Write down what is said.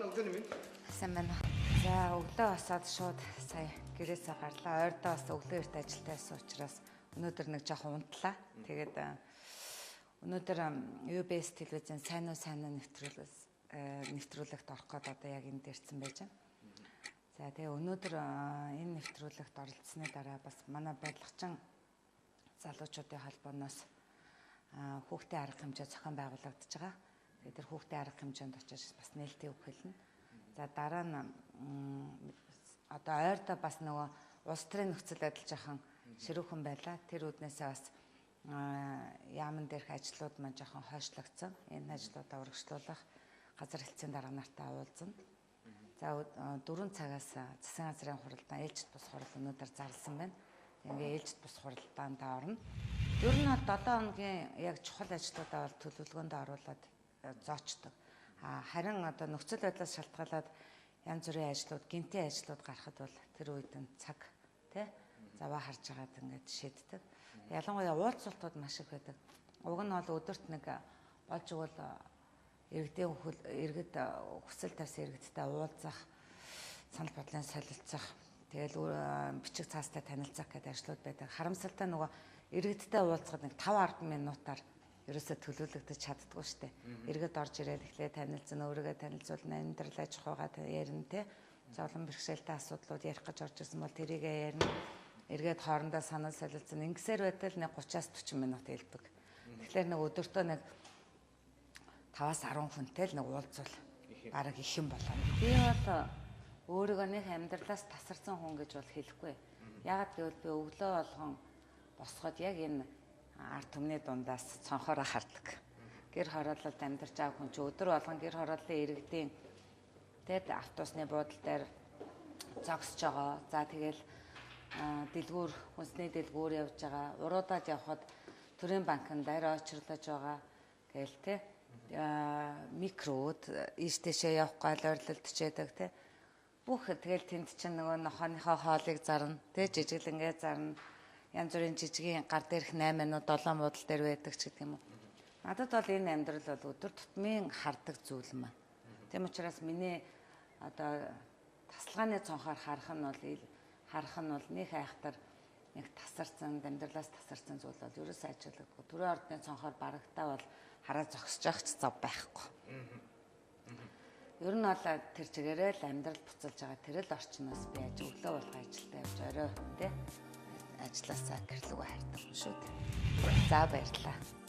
Сайн өглөөний мэнд. Сайн байна уу? За, өглөө босоод шууд сая гэрээсээ гарлаа. Ойрдоо бас өглөө эрт ажилдаа байсан учраас өнөөдөр нэг жоохон унтлаа. Тэгээд өнөөдөр UBS телевизийн сайн уу сайн уу нэвтрүүлэгт орох гээд одоо яг энд ирсэн байж байна. За, тэгээ өнөөдөр энэ нэвтрүүлэгт оролцсны дараа бас манай барилгачин залуучуудын холбооноос хүүхдийн арга хэмжээ зохион байгуулагдаж байгаа. Тэгээд тэр хүүхдийн арга хэмжээнд очиж бас нээлтийн үг хэлнэ. За, дараа нь одоо ойрдоо бас нөгөө улс төрийн нөхцөл байдал жоохон ширүүхэн байлаа. Тэр үүднээсээ бас яаман дээрх ажлууд маань жоохон хойшлогдсон. Энэ ажлуудаа урагшлуулах газар хэлтсийн дарга нартай уулзна. За, 4 цагаас засгийн газрын хуралдаан, ээлжит бус хурал өнөөдөр зарласан байна. Ингээ ээлжит бус хуралдаанд орно. Ер нь бол 7 хоногийн яг чухал ажлуудаа бол төлөвлөгөөнд оруулаад зоочдог. Харин одоо нөхцөл байдлаас шалтгаалаад янз бүрийн ажлууд, гинтийн ажлууд гарахад бол тэр үед нь цаг тий заваа харж агаад ингээд шийддэг. Ялангуяа уулзалтууд маш их байдаг. Уг нь бол өдөрт нэг болж игэл иргэдийн иргэд хүсэл тавьсан иргэдтэй уулзах, санал бодлын солилцох, тэгэл бичиг цаастай танилцах гэдэг ажлууд байдаг. Харамсалтай нөгөө иргэдтэй уулзахад нэг 5 10 минутаар ерөөсөө төлөвлөгдөж чаддаггүй шүү дээ. Иргэд орж ирээд эхлээд танилцсан, өөрийгөө танилцуулна, амьдрал аж ахуйгаа ярина те. За, улам бэрхшээлтэй асуудлууд ярих гэж орж ирсэн бол тэрийгээ ярина. Эргээд хоорондоо санал солилцсон. Ингэсээр байтал нэг 30-аас 40 минут элбэг. Тэгэхээр нэг өдөртөө нэг 5-аас 10 хүнтэй л нэг уулзвал бараг их юм болоо. Би бол өөрийгөө нэг амьдралаас тасарсан хүн гэж бол хэлэхгүй. Яагаад гэвэл би өглөө болгон босгоод яг энэ ард түмний дундаас цонхоороо хардаг. Гэр хороололд амьдарч байгаа хүн чи өдөр болгон гэр хорооллын иргэдийн тэгэд автобусны буудал дээр зогсож байгаа. За, тэгэл дэлгүүр, хүнсний дэлгүүр явж байгаа. Уруудаад явхад төрийн банкнд дээр очирлож байгаа. Гээл те микрод ийш тийшээ явах гал ойрлолт чийдэг те. Бүх тэгэл тэнд чинь нөгөө нохооныхоо хоолыг зарна, те, жижиглэнгээ зарна. Янз бүрийн жижигийн гар дээрх 8 минут 7 буудал дээр байдаг ч гэдэг юм уу. Надад бол энэ амьдрал бол өдөр тутмын хардаг зүйл юм аа. Тийм учраас миний одоо тасалгааны цонхоор харах нь бол нэг айхтар нэг тасарсан, амьдралаас тасарсан зүйл бол ерөөсөө ажиглагдаггүй. Төрийн ордны цонхоор барагтаа бол хараа зогсож явах ч зав байхгүй. Ер нь бол тэр чигээрээ л амьдрал буцалж байгаа тэр л орчноос би аж өглөө болго ажилдаа явж орой тий ажилласаа гэрлүүгээ хардаг юм шүү дээ. За, баярлалаа.